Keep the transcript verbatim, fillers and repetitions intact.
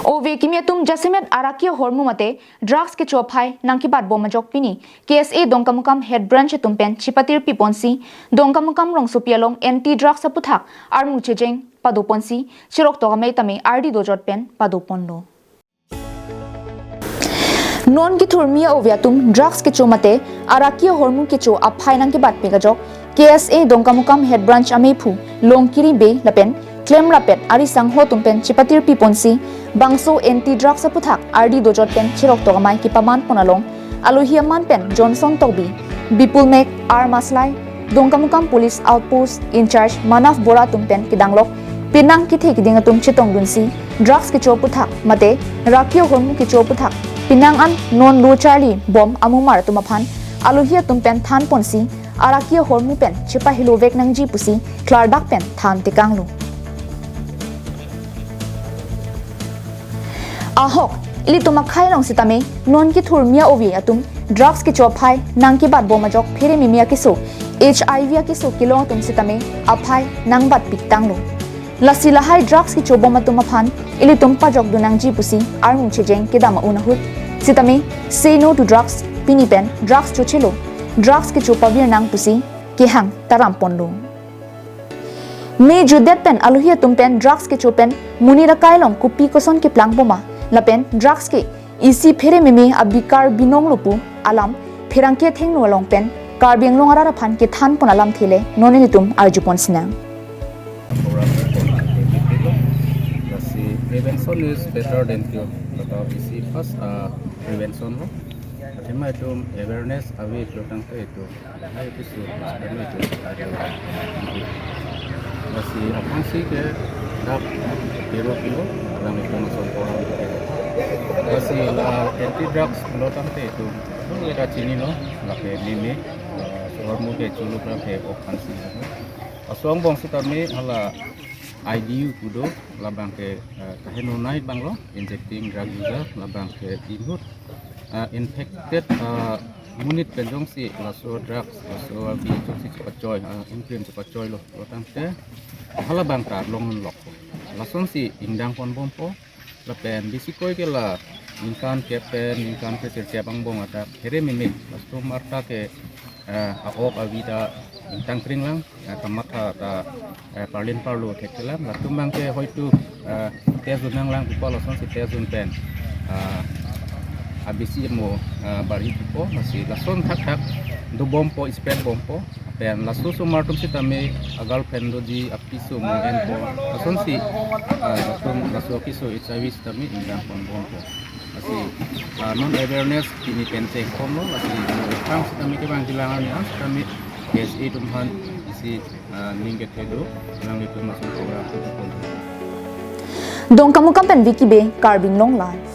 Ove kimi atum jasemet araki ahormu mate drugs kecho aphai nangkebat bom ajok pini K S A Dongkamukam Head Branch atum pen chepatir piponsi Dongkamukam rongsopi along anti drugs aputhak armu chejeng padoponsi cheroktok amei tame ardi dojot pen padoponlo. Non kethurmi a-ove atum drugs kecho mate araki ahormu kecho aphai nangkebatpik ajok K S A Dongkamukam Head Branch ameiphu Longkiri Bey lapen klemrapet ari sangho atum pen chepatir piponsi bangso anti drugs aputhak ardi dojot pen cheroktok amei kepamanpon along alohi aman pen Johnson Tokbi, Bipul Mek, R Maslai, Dongkamukam Police Outpost in-charge Manav Bora atum pen kedanglok penang kethe keding atum chetongdunsi drugs kecho aputhak mate araki ahormu kecho aputhak penang an non lo charli bom amumar atum aphan alohi atum pen thanponsi araki ahormu pen chepahilovek nangji pusi klardak pen than tekanglo. Ahok, ilitum akhei along sitame non kethurmi a-ove atum drugs kecho aphai nangkebat bom ajok pherememe akeso, H I V akeso kelong atum sitame aphai nangbatpik tanglo. Lasi lahai drugs kecho bom atum aphan ilitum pajokdun nangji pusi armu chejeng kedam a-un ahut sitame Say No to Drugs, pini pen drugs chochelo, drugs kecho pavir nang pusi kehang taramponlo. May jutdet pen alohi atum pen drugs kecho pen monit akai along kopi koson keplang boma lapen drugs ke isi pherememe abikar binong lo pu alam pherangke athengno along pen Karbi Anglong arat aphan kethanpon alamthe le non ilitum arjupon sinang. Program ko lasi prevention is better than cure. Kata isi first, ah, prevention lo. Athema itum awareness ave pulo tangte itum lahai episode, sebenarnya itu ada. Lasi aphrangsi ke dak kero kilo, alang itum masuk orang. Lasi la anti drugs pulo tangte itum, itum kita chinilo, lake meme, eh, ahormu kechuluk lake okansi. Laso angbong sitame hala I D U pu do, labang ke, eh, kaheno nai abang lo, injecting drug user, labang ke inhut, eh, infected, eh, monit pen jongsi laso drugs, laso avi jongsi chepachoi, eh, increase chepachoi lo, lo tangte halabang ta longlok. Lasonsi ingdang ponbompo, lapen bisikoi ke la ningkan kep pen ningkan kep sirkep angbong adak pherememe, laso marta ke, eh, a-ok avi ta ingtang kring lang, eh, kamatha ta, eh, parlin parlo thekthelang, latum abang ke hoitu, eh, test dun nanglang pupo, lasonsi test dun pen, eh, abisi mo, eh, bari pupo, lasi lason thakthak dobompo, spread bompo, pen laso osomar atum sitame a-girlfriend doji, apiso mo enpo, lasonsi, eh, latum laso apiso H I V sitame ingdang ponbompo. Lasi, ah, non awareness pini pen chengponlo, lasi aphrang sitame kevang kelang arni an sitame K S A atum aphan isi, ah, ning kethe do, alanglitum lason program atum pon. Dongkamukam pen Vicky Bey, Karbi Anglong Live.